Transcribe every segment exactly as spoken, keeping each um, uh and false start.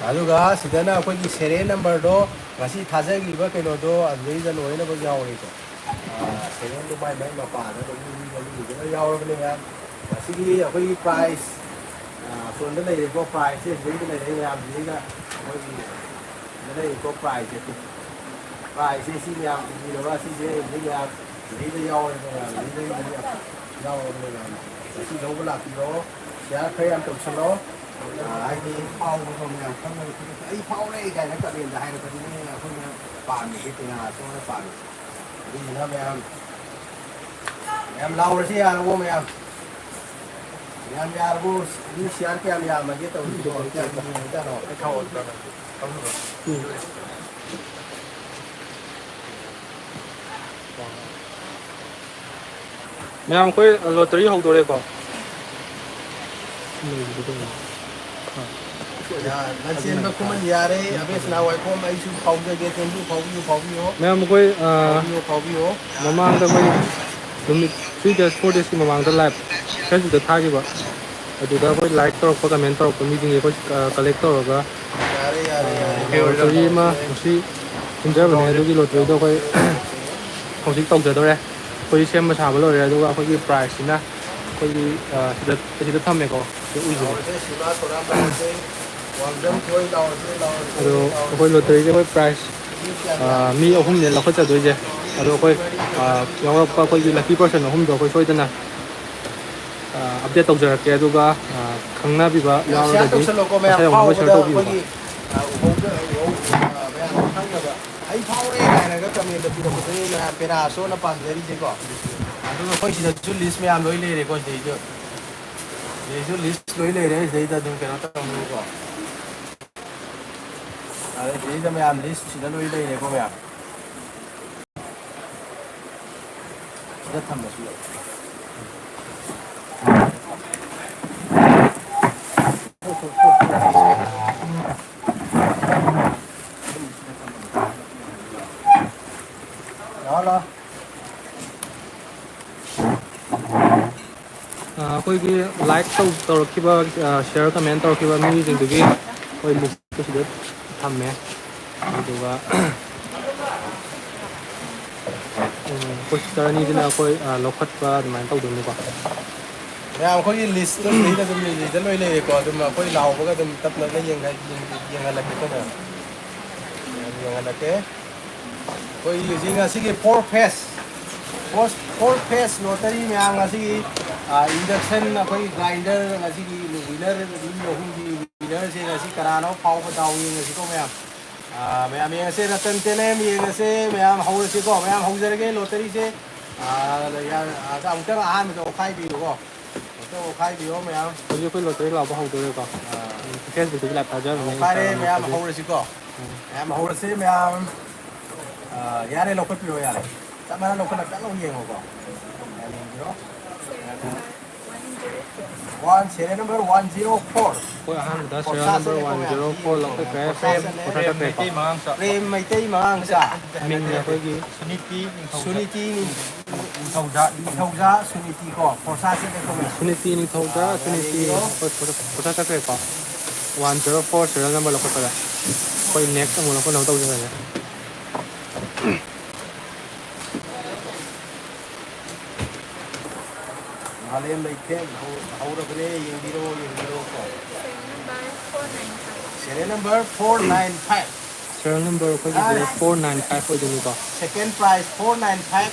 ꯑꯗꯨꯒ ꯁꯤꯗꯅ ꯑꯩꯈꯣꯏꯒꯤ serial number ꯗꯣ, ꯉꯁꯤ ꯊꯥꯖꯈꯤꯕ ꯀꯩꯅꯣꯗꯣ ꯑꯗꯨꯗꯩꯗ ꯂꯣꯏꯅꯃꯛ ꯌꯥꯎꯔꯤꯀꯣ꯫ ꯑꯥ, serial ꯗꯣ ꯃꯥꯏ ꯃꯥꯏ ꯃꯄꯥꯗ ꯑꯗꯨꯝ ꯃꯤ ꯃꯃꯤꯡꯗꯨꯗ ꯌꯥꯎꯔꯕꯅꯦ ꯃꯌꯥꯝ꯫ ꯃꯁꯤꯒꯤ ꯑꯩꯈꯣꯏꯒꯤ prize, ꯑꯥ, ꯑꯁꯣꯝꯗ ꯂꯩꯔꯦꯀꯣ, prize ꯁꯦ ꯁꯤꯗꯩꯗ ꯂꯩꯔꯦ ꯃꯌꯥꯝ, ꯁꯤꯗꯩꯗ ꯑꯩꯈꯣꯏꯒꯤ ꯁꯤꯗ ꯂꯩꯔꯦꯀꯣ, prize ꯁꯦ꯫ Prize ꯁꯦ ꯁꯤ ꯃꯌꯥꯝ ꯏꯔꯕ, ꯁꯤꯁꯦ ꯁꯤꯗꯩ ꯃꯌꯥꯝ ꯁꯤꯗꯩꯗ ꯌꯥꯎꯔꯦꯀꯣ ꯃꯌꯥꯝ, ꯁꯤꯗꯩꯗ ꯌꯥꯎꯔꯕꯅꯦ ꯃꯌꯥꯝ꯫ ꯉꯁꯤ ꯂꯧꯕ ꯂꯥꯛꯄꯤꯔꯣ, share ꯈꯔ ꯌꯥꯝ ꯇꯧꯁꯜꯂꯣ꯫ ꯑꯥ, ꯍꯥꯏꯗꯤ ꯄꯥꯎꯗꯣ ꯃꯌꯥꯝ ꯈꯪꯅꯕ ꯈꯣꯠꯅꯕ, "ꯑꯩ ꯐꯥꯎꯔꯦ" ꯀꯥꯏꯅ ꯀꯃꯦꯟꯗ ꯍꯥꯏꯔꯛꯄꯗꯨꯅꯦ ꯑꯩꯈꯣꯏꯅ ꯄꯥꯝꯃꯤꯁꯦ, ꯄꯦꯅꯥ ꯁꯣꯅ ꯄꯥꯝꯃꯤꯁꯦ꯫ ꯑꯗꯨꯗꯨꯅ ꯃꯌꯥꯝ, ꯃꯌꯥꯝ ꯂꯥꯎꯔꯁꯤ ꯌꯥꯔꯕꯣ ꯃꯌꯥꯝ? ꯃꯌꯥꯝ ꯌꯥꯔꯕꯣ? ꯃꯤ share ꯀꯌꯥꯝ ꯌꯥꯝꯃꯒꯦ ꯇꯧꯔꯤꯁꯤꯕꯣ? ꯀꯌꯥꯝ ꯌꯦꯡꯉꯤꯖꯥꯠꯅꯣ? ꯃꯌꯥꯝ ꯑꯩꯈꯣꯏ lottery ꯍꯧꯗꯣꯔꯦꯀꯣ꯫ ꯌꯥ-, ꯂꯟꯆꯦꯟꯕ ꯈꯨꯃꯟ ꯌꯥꯔꯦ, ꯑꯕꯦꯁꯅꯥ ꯋꯥꯏꯈꯣꯝ, ꯑꯩꯁꯨ ꯐꯥꯎꯖꯒꯦ, ꯊꯦꯡꯁꯨ ꯐꯥꯎꯕꯤꯌꯨ, ꯐꯥꯎꯕꯤꯌꯨ꯫ ꯃꯌꯥꯝ ꯑꯩꯈꯣꯏ, ꯑ, ꯐꯥꯎꯕꯤꯌꯨ, ꯐꯥꯎꯕꯤꯌꯨ꯫ ꯃꯃꯥꯡꯗ ꯑꯩꯈꯣꯏ ꯅꯨꯃꯤꯠ three days, four days ꯀꯤ ꯃꯃꯥꯡꯗ live Facebook ꯇ ꯊꯥꯈꯤꯕ, ꯑꯗꯨꯗ ꯑꯩꯈꯣꯏ like ꯇꯧꯔꯛꯄ, comment ꯇꯧꯔꯛꯄ ꯃꯤꯁꯤꯡꯁꯦ ꯑꯩꯈꯣꯏ, ꯑ, collect ꯇꯧꯔꯒ, ꯌꯥꯔꯦ, ꯌꯥꯔꯦ, ꯑ, ꯌꯥꯔꯦ꯫ Lottery ꯑꯃ ꯉꯁꯤ ꯍꯨꯟꯖꯕꯅꯦ, ꯑꯗꯨꯒꯤ lottery ꯗꯣ ꯑꯩꯈꯣꯏ ꯍꯧꯖꯤꯛ ꯇꯧꯖꯗꯣꯔꯦ꯫ ꯑꯩꯈꯣꯏ ꯁꯦꯝꯕ ꯁꯥꯕ ꯂꯣꯏꯔꯦ, ꯑꯗꯨꯒ ꯑꯩꯈꯣꯏꯒꯤ prize ꯁꯤꯅ ꯑꯩꯈꯣꯏꯒꯤ, ꯑ, ꯁꯤꯗ, ꯁꯤꯗ ꯊꯝꯃꯦꯀꯣ, ꯁꯤ ꯎꯏꯁꯤꯅꯦ꯫ ꯂꯥꯎꯔꯁꯦ, ꯁꯤꯕꯥ ꯊꯣꯔꯥꯝ ꯂꯥꯎꯔꯁꯦ, ꯋꯥꯡꯖꯝ ꯊꯣꯏ ꯂꯥꯎꯔꯁꯦ, ꯂꯥꯎꯔꯁꯦ, ꯑꯗꯣ ꯑꯩꯈꯣꯏ ꯂꯥꯎꯔꯁꯦ꯫ Lottery ꯁꯦ ꯑꯩꯈꯣꯏ prize, ꯃꯤ ꯀꯌꯥꯝ ꯑ, ꯌꯥꯝꯃꯤ? ꯃꯤ ꯑꯍꯨꯝꯅꯦ ꯂꯧꯈꯠꯆꯗꯣꯏꯁꯦ꯫ ꯑꯗꯣ ꯑꯩꯈꯣꯏ, ꯑ, ꯌꯥꯎꯔꯛꯄ ꯑꯩꯈꯣꯏꯒꯤ lucky person ꯑꯍꯨꯝꯗꯣ ꯑꯩꯈꯣꯏ ꯁꯣꯏꯗꯅ, ꯑ, update ꯇꯧꯖꯔꯛꯀꯦ꯫ ꯑꯗꯨꯒ, ꯑ, ꯈꯪꯅꯕꯤꯕ ꯌꯥꯝ share ꯌꯥꯎꯔꯒꯗꯤ ꯇꯧꯁꯜꯂꯣꯀꯣ ꯃꯁꯥ ꯃꯌꯥꯝ, ꯌꯧꯅꯕ share ꯐꯥꯎꯕꯗ ꯇꯧꯕꯤꯌꯨꯀꯣ꯫ ꯑꯩꯈꯣꯏꯒꯤ, ꯑ, ꯎꯍꯧꯗ-, ꯎꯍꯧ-, ꯑ, ꯃꯌꯥꯝ ꯈꯪꯅꯕ꯫ "ꯑꯩ ꯐꯥꯎꯔꯦ" ꯀꯥꯏꯅꯒ comment ꯄꯤꯔꯛꯄꯗꯨꯅꯤ ꯃꯌꯥꯝ ꯄꯦꯅꯥ ꯁꯣꯅ ꯄꯥꯝꯖꯔꯤꯁꯦꯀꯣ꯫ ꯑꯗꯨꯒ ꯑꯩꯈꯣꯏ ꯁꯤꯗꯁꯨ list ꯃꯌꯥꯝ ꯂꯣꯏ ꯂꯩꯔꯦꯀꯣ ꯁꯤꯗꯩꯁꯨ꯫ ꯁꯤꯗꯩꯁꯨ list ꯂꯣꯏ ꯂꯩꯔꯦ꯫ ꯁꯤꯗꯩꯗ ꯑꯗꯨꯝ ꯀꯩꯅꯣ ꯇꯧꯔꯝꯃꯒꯀꯣ꯫ ꯑꯗꯩ ꯁꯤꯗꯩꯗ ꯃꯌꯥꯝ list ꯁꯤꯗ ꯂꯣꯏ ꯂꯩꯔꯦꯀꯣ ꯃꯌꯥꯝ꯫ ꯁꯤꯗ ꯊꯝꯕꯁꯨ ꯌꯥꯏ꯫ ꯂꯥꯛꯑꯣ, ꯂꯥꯛꯑꯣ꯫ ꯑ, ꯑꯩꯈꯣꯏꯒꯤ like ꯇꯧ-, ꯇꯧꯔꯛꯈꯤꯕ, ꯑ, share comment ꯇꯧꯔꯛꯈꯤꯕ ꯃꯤꯁꯤꯡꯗꯨꯒꯤ ꯑꯩꯈꯣꯏ ꯂꯤꯁꯇꯨ ꯁꯤꯗ ꯊꯝꯃꯦ꯫ ꯑꯗꯨꯗꯨꯒ, ꯎꯝ, ꯑꯩꯈꯣꯏ ꯁꯤꯁꯇꯔ ꯑꯅꯤꯗꯨꯅ ꯑꯩꯈꯣꯏ, ꯑ, ꯂꯧꯈꯠꯄ ꯑꯗꯨꯃꯥꯏꯅ ꯇꯧꯗꯣꯏꯅꯤꯀꯣ꯫ ꯃꯌꯥꯝ, ꯑꯩꯈꯣꯏꯒꯤ ꯂꯤꯁꯇꯣ ꯁꯤꯗꯩꯗ ꯑꯗꯨꯝ, ꯁꯤꯗ ꯂꯣꯏ ꯂꯩꯔꯦꯀꯣ꯫ ꯑꯗꯨꯝ ꯑꯩꯈꯣꯏ ꯂꯥꯎꯕꯒ ꯑꯗꯨꯝ ꯇꯞ ꯇꯞꯅ ꯌꯦꯡꯉ-, ꯌꯦꯡ-, ꯌꯦꯡꯍꯜꯂꯛꯀꯦꯀꯣ ꯃꯌꯥꯝ꯫ ꯃꯌꯥꯝ ꯌꯦꯡꯍꯜꯂꯛꯀꯦ꯫ ꯑꯩꯈꯣꯏ ꯍꯧꯖꯤꯛ ꯉꯁꯤꯒꯤ four phase, four, four phase lottery ꯃꯌꯥꯝ ꯉꯁꯤꯒꯤ, ꯑ, induction, ꯑꯩꯈꯣꯏꯒꯤ grinder, ꯉꯁꯤꯒꯤ winner, ꯃꯤ ꯑꯍꯨꯝꯒꯤ winnerꯁꯦ ꯉꯁꯤ ꯀꯅꯥꯅꯣ ꯐꯥꯎꯕ ꯗꯥꯎ ꯌꯦꯡꯉꯁꯤꯀꯣ ꯃꯌꯥꯝ꯫ ꯑ, ꯃꯌꯥꯝ ꯌꯦꯡꯉꯁꯦ, ꯔꯇꯟ ꯇꯦꯂꯦꯝ ꯌꯦꯡꯉꯁꯦ ꯃꯌꯥꯝ꯫ ꯍꯧꯔꯁꯤꯀꯣ ꯃꯌꯥꯝ, ꯍꯧꯖꯔꯒꯦ lotteryꯁꯦ꯫ ꯑ, ꯌꯥ-, ꯑ, ꯑꯃꯨꯛꯇꯪ ꯑꯍꯥꯟꯕꯗ ꯑꯣꯠꯈꯥꯏꯕꯤꯌꯨꯀꯣ꯫ ꯑꯃꯨꯛꯇꯪ ꯑꯣꯠꯈꯥꯏꯕꯤꯌꯣ ꯃꯌꯥꯝ꯫ ꯍꯧꯖꯤꯛ ꯑꯩꯈꯣꯏ lottery ꯂꯥꯎꯕ ꯍꯧꯗꯣꯔꯦꯀꯣ꯫ ꯑ, Facebookꯇꯁꯨ live ꯊꯥꯖꯕꯅꯦ, ꯑꯣꯠꯈꯥꯏꯔꯦ Instagramꯗ ꯃꯌꯥꯝ, ꯊꯥꯖꯩ꯫ ꯍꯧꯔꯁꯤꯀꯣ꯫ ꯎꯝ꯫ ꯃꯌꯥꯝ ꯍꯧꯔꯁꯤ ꯃꯌꯥꯝ꯫ ꯑ, ꯌꯥꯔꯦ, ꯂꯧꯈꯠꯄꯤꯔꯣ, ꯌꯥꯔꯦ꯫ ꯆꯞ ꯃꯥꯟꯅ ꯂꯧꯈꯠꯂ ꯆꯠꯂꯣ ꯌꯦꯡꯉꯣꯀꯣ꯫ ꯌꯥꯝ ꯌꯦꯡꯕꯤꯔꯣ꯫ One, serial number one zero four꯫ ꯑꯩꯈꯣꯏ ꯑꯍꯥꯟꯕꯗ serial number ꯐꯣꯔꯁꯥꯁꯦ one zero four ꯂꯧꯈꯠꯈ꯭ꯔꯦ꯫ ꯐꯣꯔꯁꯥꯁꯦ Prem ꯂꯩꯔꯦ꯫ ꯄ꯭ꯔꯦꯝ ꯃꯩꯇꯩ ꯃꯉꯥꯡꯆꯥ꯫ ꯄ꯭ꯔꯦꯝ ꯃꯩꯇꯩ ꯃꯉꯥꯡꯆꯥ꯫ ꯃꯤꯡꯅ ꯑꯩꯈꯣꯏꯒꯤ ꯁꯨꯅꯤꯇꯤ ꯅꯤꯡꯊꯧꯖꯝ꯫ ꯁꯨꯅꯤꯇꯤ ꯅꯤꯡ-, ꯅꯤꯡꯊꯧꯖꯥ꯫ ꯅꯤꯡꯊꯧꯖꯥ ꯁꯨꯅꯤꯇꯤ ꯀꯣ꯫ ꯐꯣꯔꯁꯥꯁꯦ ꯂꯩꯔꯦꯀꯣ ꯃꯌꯥꯝ꯫ ꯁꯨꯅꯤꯇꯤ ꯅꯤꯡꯊꯧꯖꯥ, ꯑꯥ, ꯃꯌꯥꯝ ꯁꯨꯅꯤꯇꯤ ꯌꯦꯡꯕꯤꯔꯣ꯫ ꯑꯩꯈꯣꯏ ꯐꯣꯔꯁꯥ, ꯐꯣꯔꯁꯥ ꯆꯠꯈ꯭ꯔꯦꯀꯣ꯫ One zero four serial number ꯂꯧꯈꯠꯄꯗ꯫ ꯑꯩꯈꯣꯏ next ꯑꯃꯨꯛ ꯂꯧꯈꯠꯅꯕ ꯇꯧꯖꯔꯒꯦ꯫ ꯃꯥꯂꯦꯝ ꯂꯩꯊꯦꯝ ꯍꯧ-, ꯍꯧꯔꯕꯅꯦ, ꯌꯦꯡꯕꯤꯔꯣ, ꯌꯦꯡꯕꯤꯔꯣ ꯀꯣ꯫ Serial number four nine five꯫ Serial number ꯑꯩꯈꯣꯏꯒꯤꯁꯦ ꯑꯥ꯫ Four nine five ꯑꯣꯏꯗꯣꯏꯅꯤꯀꯣ꯫ Second prize four nine five꯫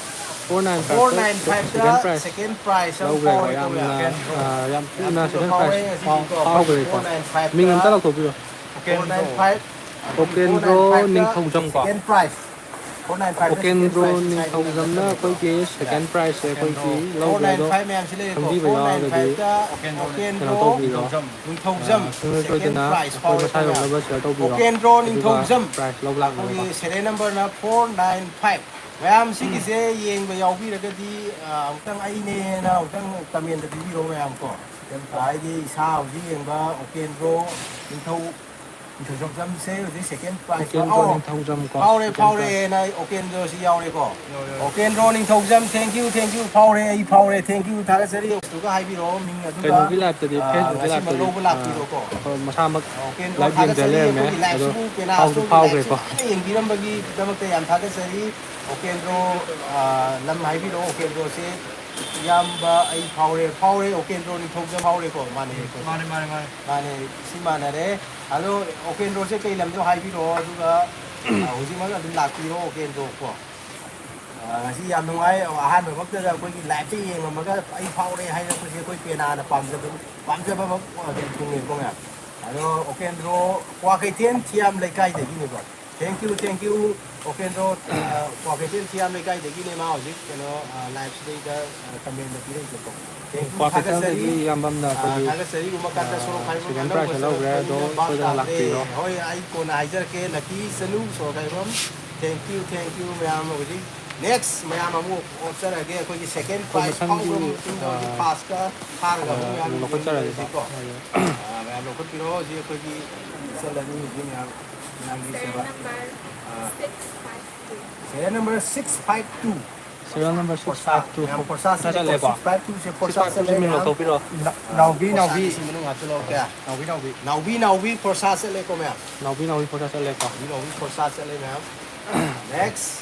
Four nine five four nine five ꯇ second prize second prize ꯑꯃ ꯂꯧꯈ꯭ꯔꯦꯀꯣ꯫ ꯐꯥꯎꯔꯦꯀꯣ ꯌꯥꯝꯅ, ꯃꯌꯥꯝ꯫ ꯑ, ꯌꯥꯝ ꯌꯥꯝ ꯊꯨꯅ ꯊꯨꯅ second ꯐꯥꯎꯔꯦ prize ꯐꯥꯎ-, ꯉꯁꯤꯗꯤꯀꯣ꯫ ꯐꯥꯎꯈ꯭ꯔꯦꯀꯣ꯫ Four nine five ꯇ ꯃꯤꯡ ꯑꯝꯇ ꯂꯥꯎꯊꯣꯛꯄꯤꯔꯣ꯫ Four nine five꯫ ꯑꯣꯀꯦꯟꯗ꯭ꯔꯣ ꯅꯤꯡꯊꯧꯖꯝꯀꯣ꯫ Second prize꯫ Four nine five ꯇ second ꯑꯣꯀꯦꯟꯗ꯭ꯔꯣ prize ꯅꯤꯡꯊꯧꯖꯝꯅ ꯉꯥꯛꯇꯅꯦꯕ꯫ ꯑꯩꯈꯣꯏꯒꯤ second prize ꯁꯦ ꯑꯩꯈꯣꯏꯒꯤ ꯂꯧꯈ꯭ꯔꯦ꯫ Four nine five ꯑꯗꯣ ꯃꯌꯥꯝꯁꯤ ꯂꯩꯔꯦꯀꯣ꯫ ꯈꯪꯕꯤꯕ ꯌꯥꯎꯔꯒꯗꯤ ꯀꯩꯅꯣ ꯇꯧꯕꯤꯔꯣ꯫ ꯅꯤꯡꯊꯧꯖꯝ꯫ ꯑ, ꯈꯪꯂꯔꯣꯏꯗꯅ second prize ꯑꯩꯈꯣꯏ ꯐꯥꯎꯔꯦꯀꯣ ꯃꯁꯥ ꯃꯌꯥꯝ꯫ ꯌꯧꯅꯕ share ꯇꯧꯕꯤꯔꯣ꯫ ꯑꯣꯀꯦꯟꯗ꯭ꯔꯣ ꯑꯗꯨꯒ ꯅꯤꯡꯊꯧꯖꯝ꯫ Prize ꯂꯧꯕ ꯂꯥꯛꯅꯕ꯫ ꯑꯩꯈꯣꯏꯒꯤ serial number ꯅ four nine five꯫ ꯃꯌꯥꯝ ꯁꯤꯒꯤꯁꯦ ꯌꯦꯡꯕ ꯌꯥꯎꯕꯤꯔꯒꯗꯤ, ꯑ, ꯑꯃꯨꯛꯇꯪ ꯑꯩꯅꯦꯅ ꯑꯃꯨꯛꯇꯪ comment ꯇ ꯄꯤꯕꯤꯔꯣ ꯃꯌꯥꯝ ꯀꯣ꯫ ꯍꯥꯏꯗꯤ ꯏꯁꯥ ꯍꯧꯖꯤꯛ ꯌꯦꯡꯕ ꯑꯣꯀꯦꯟꯗ꯭ꯔꯣ ꯅꯤꯡꯊꯧ ꯅꯤꯡꯊꯧꯖꯝꯁꯦ ꯍꯧꯖꯤꯛ second prize꯫ ꯑꯣꯀꯦꯟꯗ꯭ꯔꯣ ꯑꯣ, ꯅꯤꯡꯊꯧꯖꯝ ꯀꯣ꯫ ꯐꯥꯎꯔꯦ, second ꯐꯥꯎꯔꯦ prize꯫ ꯍꯥꯏꯅ ꯑꯣꯀꯦꯟꯗ꯭ꯔꯣꯁꯤ ꯌꯥꯎꯔꯦꯀꯣ꯫ ꯌꯥꯎꯔꯦ, ꯌꯥꯎꯔꯦ꯫ ꯑꯣꯀꯦꯟꯗ꯭ꯔꯣ ꯅꯤꯡꯊꯧꯖꯝ, thank you, thank you, ꯐꯥꯎꯔꯦ, ꯑꯩ ꯐꯥꯎꯔꯦ, thank you, ꯊꯥꯒꯠꯆꯔꯤ꯫ ꯑꯗꯨꯒ ꯍꯥꯏꯕꯤꯔꯛꯑꯣ ꯃꯤꯡ ꯑꯗꯨꯒ, ꯀꯩꯅꯣꯒꯤ live ꯇꯗꯤ, ꯑ, Facebook ꯀꯤ ꯉꯁꯤꯃꯛ live ꯇꯗꯤ, ꯂꯧꯕ ꯑ, ꯂꯥꯛꯄꯤꯔꯣꯀꯣ꯫ ꯍꯣꯏ, ꯃꯁꯥꯃꯛ ꯑꯣꯀꯦꯟꯗ꯭ꯔꯣ live ꯌꯦꯡꯖ ꯊꯥꯒꯠꯆꯔꯤ, ꯂꯩꯔꯝꯃꯦ, ꯑꯩꯈꯣꯏꯒꯤ live ꯑꯗꯣ ꯁꯤꯕꯨ ꯄꯦꯅꯥ ꯐꯥꯎꯁꯨ store ꯒꯤ live ꯁꯤꯕꯨ ꯐꯥꯎꯈ꯭ꯔꯦꯀꯣ꯫ ꯌꯦꯡꯕꯤꯔꯝꯕꯒꯤꯗꯃꯛꯇ ꯌꯥꯝ ꯊꯥꯒꯠꯆꯔꯤ꯫ ꯑꯣꯀꯦꯟꯗ꯭ꯔꯣ, ꯑ, ꯂꯝ ꯍꯥꯏꯕꯤꯔꯛꯑꯣ, ꯑꯣꯀꯦꯟꯗ꯭ꯔꯣꯁꯦ꯫ ꯏꯌꯥꯝꯕ ꯑꯩ ꯐꯥꯎꯔꯦ, ꯐꯥꯎꯔꯦ, ꯑꯣꯀꯦꯟꯗ꯭ꯔꯣ ꯅꯤꯡꯊꯧꯖꯝ ꯐꯥꯎꯔꯦꯀꯣ? ꯃꯥꯅꯦ, ꯃꯥꯅꯦ, ꯃꯥꯅꯦ, ꯃꯥꯅꯦ꯫ ꯃꯥꯅꯦ, ꯁꯤ ꯃꯥꯟꯅꯔꯦ꯫ ꯑꯗꯣ ꯑꯣꯀꯦꯟꯗ꯭ꯔꯣꯁꯦ ꯀꯩ ꯂꯝꯗꯣ ꯍꯥꯏꯕꯤꯔꯛꯑꯣ, ꯑꯗꯨꯒ, ꯑ, ꯍꯧꯖꯤꯛꯃꯛ ꯑꯗꯨꯝ ꯂꯥꯛꯄꯤꯔꯣ ꯑꯣꯀꯦꯟꯗ꯭ꯔꯣ ꯀꯣ꯫ ꯑ, ꯉꯁꯤ ꯌꯥꯝ ꯅꯨꯡꯉꯥꯏ, ꯑꯍꯥꯟꯕꯃꯛꯇꯗ ꯑꯩꯈꯣꯏꯒꯤ live ꯇ ꯌꯦꯡꯉꯝꯃꯒ ꯑꯩ ꯐꯥꯎꯔꯦ ꯍꯥꯏꯔꯛꯄꯁꯦ ꯑꯩꯈꯣꯏ ꯄꯦꯅꯥꯅ ꯄꯥꯝꯖꯕ, ꯄꯥꯝꯖꯕ ꯑꯃ ꯑꯗꯨꯝ ꯊꯨꯡꯉꯦꯀꯣ ꯃꯌꯥꯝ꯫ ꯑꯗꯣ ꯑꯣꯀꯦꯟꯗ꯭ꯔꯣ ꯀ꯭ꯋꯥꯀꯩꯊꯦꯜ ꯊꯤꯌꯥꯝ ꯂꯩꯀꯥꯏꯗꯒꯤꯅꯦꯕ꯫ Thank you, thank you, ꯑꯣꯀꯦꯟꯗ꯭ꯔꯣ, ꯑ, ꯀ꯭ꯋꯥꯀꯩꯊꯦꯜ ꯊꯤꯌꯥꯝ ꯂꯩꯀꯥꯏꯗꯒꯤꯅꯦ ꯃꯥ ꯍꯧꯖꯤꯛ ꯀꯩꯅꯣ, ꯑ, live ꯁꯤꯗꯩꯗ, ꯑ, comment ꯄꯤꯔꯛꯏꯁꯦꯀꯣ꯫ Thank you, ꯊꯥꯒꯠꯆꯔꯤ꯫ ꯀ꯭ꯋꯥꯀꯩꯊꯦꯜꯗꯒꯤ ꯏꯌꯥꯝꯕ ꯑꯃꯅ ꯑ, ꯑꯩꯈꯣꯏꯒꯤ, ꯊꯥꯒꯠꯆꯔꯤ꯫ ꯎꯃ ꯀꯥꯟꯇ ꯑ, ꯁꯣꯔꯣꯛ ꯍꯥꯏꯕ second ꯑꯅꯧꯕ prize ꯂꯧꯈ꯭ꯔꯦ, ꯁꯔꯨꯛꯇꯨꯅ ꯑꯗꯣ ꯚꯥꯞ ꯁꯣꯏꯗꯅ ꯇꯥꯗ꯭ꯔꯦ꯫ ꯂꯥꯛꯄꯤꯔꯣ꯫ ꯍꯣꯏ, ꯑꯩ ꯀꯣꯟꯅ ꯍꯥꯏꯖꯔꯛꯀꯦ꯫ ꯂꯛꯀꯤ ꯆꯅꯨ ꯁꯣꯔꯣꯛ ꯍꯥꯏꯕ꯫ Thank you, thank you, ꯃꯌꯥꯝ꯫ ꯍꯧꯖꯤꯛ next ꯃꯌꯥꯝ ꯑꯃꯨꯛ ꯑꯣꯠꯆꯔꯒꯦ꯫ ꯑꯩꯈꯣꯏꯒꯤ second ꯑꯩꯈꯣꯏ prize ꯃꯊꯪꯒꯤ, ꯐꯥꯎꯈ꯭ꯔꯕ ꯃꯇꯨꯡꯗ ꯑ, ꯍꯧꯖꯤꯛ first ꯀ ꯊꯥꯔꯒ ꯑ, ꯑꯃꯨꯛ ꯃꯌꯥꯝ ꯂꯧꯈꯠꯆꯔꯒꯦꯀꯣ꯫ ꯌꯦꯡꯃꯤꯟꯅꯁꯤꯀꯣ꯫ ꯑ, ꯃꯌꯥꯝ ꯂꯧꯈꯠꯄꯤꯔꯣ꯫ ꯍꯧꯖꯤꯛ ꯑꯩꯈꯣꯏꯒꯤ ꯆꯠꯂꯅꯤ ꯍꯧꯖꯤꯛ ꯃꯌꯥꯝ, ꯃꯌꯥꯝꯒꯤ ꯁꯦꯕꯥ꯫ ꯑ, serial number six five two꯫ Serial number ꯐꯣꯔꯁꯥ, six five two꯫ ꯃꯌꯥꯝ ꯐꯣꯔꯁꯥ ꯐꯣꯔꯁꯥ ꯆꯠꯂꯦꯀꯣ? ꯆꯠꯂꯦꯀꯣ? Six fight two ꯁꯦ ꯐꯣꯔꯁꯥ six five two ꯆꯠꯂꯦ ꯁꯦ ꯃꯤꯡ ꯃꯌꯥꯝ꯫ ꯂꯧꯊꯣꯛꯄꯤꯔꯣ꯫ ꯅꯥ-, ꯑ, ꯅꯥꯎꯕꯤ, ꯐꯣꯔꯁꯥ ꯅꯥꯎꯕꯤ꯫ ꯁꯤ ꯃꯅꯨꯡ ꯍꯥꯞꯆꯤꯜꯂꯛꯑꯣ ꯀꯌꯥ? ꯅꯥꯎꯕꯤ, ꯅꯥꯎꯕꯤ꯫ ꯅꯥꯎꯕꯤ, ꯅꯥꯎꯕꯤ ꯐꯣꯔꯁꯥ ꯆꯠꯂꯦꯀꯣ ꯃꯌꯥꯝ? ꯅꯥꯎꯕꯤ, ꯅꯥꯎꯕꯤ ꯐꯣꯔꯁꯥ ꯆꯠꯂꯦꯀꯣ? ꯅꯥꯎꯕꯤ, ꯅꯥꯎꯕꯤ ꯐꯣꯔꯁꯥ ꯆꯠꯂꯦ ꯃꯌꯥꯝ꯫ Next꯫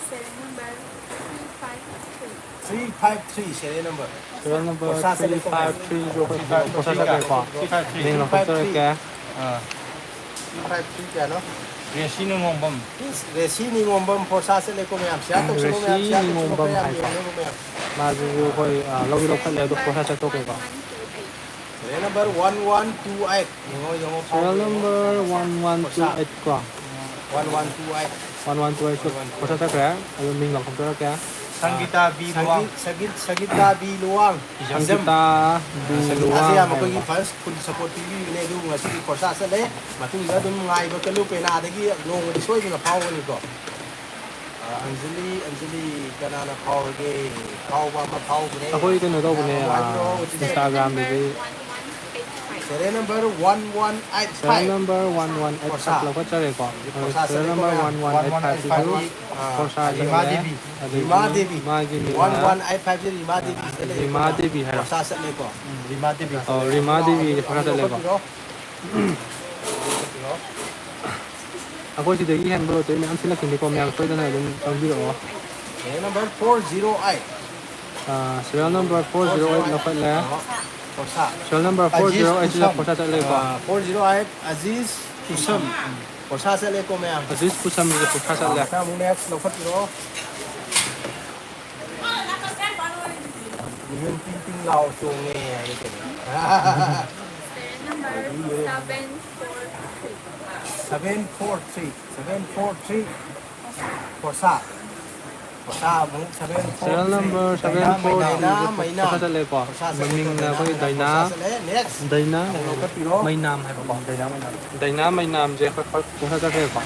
Serial number three five three꯫ Three five three serial number꯫ Serial number ꯐꯣꯔꯁꯥ ꯆꯠꯂꯦꯀꯣ ꯃꯌꯥꯝ? Three five three ꯁꯨ ꯑꯩꯈꯣꯏ ꯐꯣꯔꯁꯥ ꯆꯠꯂꯦꯀꯣ? Three five three꯫ ꯃꯤꯡ ꯂꯧꯊꯣꯛꯆꯔꯛꯀꯦ꯫ ꯑꯥ꯫ Three five three ꯀꯌꯥꯅꯣ? ꯔꯦꯁꯤ ꯅꯤꯉꯣꯝꯕꯝ꯫ ꯔꯦꯁꯤ ꯅꯤꯉꯣꯝꯕꯝ ꯐꯣꯔꯁꯥ ꯆꯠꯂꯦꯀꯣ ꯃꯌꯥꯝ? Share ꯇꯧꯁꯜꯂꯣ ꯔꯦꯁꯤ ꯃꯌꯥꯝ, share ꯇꯧꯁꯜꯂꯣ ꯅꯤꯉꯣꯝꯕꯝ ꯈꯔ ꯌꯥꯝ ꯍꯥꯏꯕ꯫ ꯌꯦꯡꯅꯕ ꯃꯌꯥꯝ꯫ ꯃꯥꯁꯤꯁꯨ ꯑꯩꯈꯣꯏ, ꯑ, ꯂꯧꯗꯤ ꯂꯧꯈꯠꯂꯦ, ꯑꯗꯣ ꯐꯣꯔꯁꯥ ꯆꯠꯊꯣꯛꯈ꯭ꯔꯦꯀꯣ꯫ Serial number one one two eight꯫ ꯌꯦꯡꯉꯣ, ꯌꯦꯡꯉꯣ, ꯐꯥꯎꯕ꯭ꯔꯥ ꯌꯦꯡꯉꯣ꯫ Serial number one one two eight ꯀꯣ꯫ One one two eight꯫ One one two eight ꯁꯨ ꯐꯣꯔꯁꯥ ꯆꯠꯈ꯭ꯔꯦ꯫ ꯑꯗꯨ ꯃꯤꯡ ꯂꯥꯎꯊꯣꯛꯆꯔꯛꯀꯦ꯫ ꯁꯪꯒꯤꯇꯥ ꯕꯤ ꯂꯨꯋꯥꯡ꯫ ꯁꯪꯒꯤꯠ-, ꯁꯪꯒꯤꯠ-, ꯁꯪꯒꯤꯇꯥ ꯕꯤ ꯂꯨꯋꯥꯡ꯫ ꯏꯖꯝ꯫ ꯁꯪꯒꯤꯇꯥ ꯕꯤ ꯁꯪꯒꯤꯇꯥꯁꯦ ꯂꯨꯋꯥꯡ ꯌꯥꯝ ꯑꯩꯈꯣꯏꯒꯤ ꯍꯥꯏꯕꯀꯣ꯫ First full support ꯄꯤꯕꯤꯕꯅꯦ, ꯑꯗꯨꯕꯨ ꯉꯁꯤꯗꯤ ꯐꯣꯔꯁꯥ ꯆꯠꯂꯦ꯫ ꯃꯇꯨꯡꯗ ꯑꯗꯨꯝ ꯉꯥꯏꯕ ꯀꯜꯂꯨ, ꯄꯦꯅꯥꯗꯒꯤ ꯅꯣꯡꯃꯗꯤ ꯁꯣꯏꯗꯅ ꯐꯥꯎꯒꯅꯤꯀꯣ꯫ ꯑ, ꯑꯟꯖꯂꯤ, ꯑꯟꯖꯂꯤ ꯀꯅꯥꯅ ꯐꯥꯎꯔꯒꯦ? ꯐꯥꯎꯕ ꯑꯃ ꯐꯥꯎꯈ꯭ꯔꯦ꯫ ꯑꯩꯈꯣꯏ ꯀꯩꯅꯣ ꯇꯧꯕꯅꯦ, ꯃꯌꯥꯝ ꯑꯃ ꯑ, ꯍꯥꯏꯕꯤꯔꯛꯑꯣ꯫ Instagram ꯗꯒꯤ꯫ Serial number one one eight five. Serial number one one eight five ꯐꯣꯔꯁꯥ꯫ ꯂꯧꯈꯠꯆꯔꯦꯀꯣ꯫ ꯐꯣꯔꯁꯥ ꯁꯦꯠꯂꯦꯀꯣ, ꯁꯦꯔꯤꯌꯦꯜ ꯅꯝꯕꯔ ꯃꯌꯥꯝ꯫ ꯋꯥꯟ ꯋꯥꯟ ꯑꯩꯠ ꯐꯥꯏꯚ ꯁꯤꯁꯨ ꯐꯣꯔꯁꯥ ꯔꯤꯃꯥ ꯆꯠꯂꯦ꯫ ꯗꯦꯕꯤ꯫ ꯑꯗꯒꯤ ꯔꯤꯃꯥ ꯗꯦꯕꯤ꯫ ꯃꯥꯒꯤ ꯃꯤꯡꯅ ꯋꯥꯟ ꯋꯥꯟ ꯑꯩꯠ ꯐꯥꯏꯚꯁꯦ ꯔꯤꯃꯥ ꯗꯦꯕꯤ ꯁꯤꯗ ꯂꯩꯔꯦꯀꯣ, ꯔꯤꯃꯥ ꯃꯌꯥꯝ꯫ ꯗꯦꯕꯤ ꯍꯥꯏꯔꯣ? ꯐꯣꯔꯁꯥ ꯆꯠꯂꯦꯀꯣ꯫ ꯎꯝ, ꯔꯤꯃꯥ ꯗꯦꯕꯤ꯫ ꯑꯣ, ꯔꯤꯃꯥ ꯗꯦꯕꯤ ꯐꯣꯔꯁꯥ ꯆꯠꯂꯦꯀꯣ꯫ ꯂꯧꯈꯠꯄꯤꯔꯣ꯫ ꯑꯩꯈꯣꯏ ꯁꯤꯗꯒꯤ ꯍꯦꯟꯕ ꯂꯣꯇꯔꯤ ꯃꯌꯥꯝ ꯁꯤꯜꯂꯛꯈꯤꯅꯤꯀꯣ, ꯃꯌꯥꯝ ꯁꯣꯏꯗꯅ ꯑꯗꯨꯝ ꯆꯪꯕꯤꯔꯛꯑꯣ꯫ Serial number four zero eight꯫ ꯑꯥ, serial number four zero eight ꯂꯧꯈꯠꯂꯦ꯫ ꯐꯣꯔꯁꯥ꯫ Serial number four zero eight ꯁꯤꯗ ꯐꯣꯔꯁꯥ ꯆꯠꯂꯦꯀꯣ꯫ ꯑꯥ, four zero eight ꯑꯖꯤꯁ ꯀꯨꯁꯝ꯫ ꯐꯣꯔꯁꯥ ꯆꯠꯂꯦꯀꯣ, ꯃꯌꯥꯝ꯫ ꯑꯖꯤꯁ ꯀꯨꯁꯝꯒꯤꯁꯨ ꯐꯣꯔꯁꯥ ꯆꯠꯂꯦ꯫ ꯑꯥ, ꯃꯊꯪ ꯑꯃꯨꯛ next ꯂꯧꯈꯠꯄꯤꯔꯣ꯫ ꯃꯤꯍꯨꯟ ꯇꯤꯡ ꯇꯤꯡ ꯂꯥꯎ ꯆꯣꯡꯉꯦ ꯍꯥꯏꯒꯦ ꯇꯧꯕ꯫ Number seven four three꯫ Seven four three, seven four three꯫ ꯐꯣꯔꯁꯥ꯫ ꯐꯣꯔꯁꯥ ꯑꯃꯨꯛ seven four three꯫ Serial number ꯗꯥꯏꯅꯥ seven four three ꯃꯩꯅꯥꯝ꯫ ꯗꯥꯏꯅꯥ ꯃꯩꯅꯥꯝ꯫ ꯐꯣꯔꯁꯥ ꯆꯠꯂꯦꯀꯣ꯫ ꯐꯣꯔꯁꯥ ꯆꯠꯂꯦꯀꯣ, ꯃꯃꯤꯡꯅ ꯗꯥꯏꯅꯥ ꯑꯩꯈꯣꯏ ꯃꯩꯅꯥꯝ ꯗꯥꯏꯅꯥ꯫ ꯐꯣꯔꯁꯥ ꯆꯠꯂꯦ꯫ Next꯫ ꯗꯥꯏꯅꯥ ꯑꯃꯨꯛ ꯂꯧꯈꯠꯄꯤꯔꯣ꯫ ꯃꯩꯅꯥꯝ ꯍꯥꯏꯕꯀꯣ꯫ ꯗꯥꯏꯅꯥ ꯃꯩꯅꯥꯝ꯫ ꯗꯥꯏꯅꯥ ꯃꯩꯅꯥꯝꯁꯦ ꯑꯩꯈꯣꯏ ꯐꯣꯔꯁꯥ ꯆꯠꯈ꯭ꯔꯦꯀꯣ꯫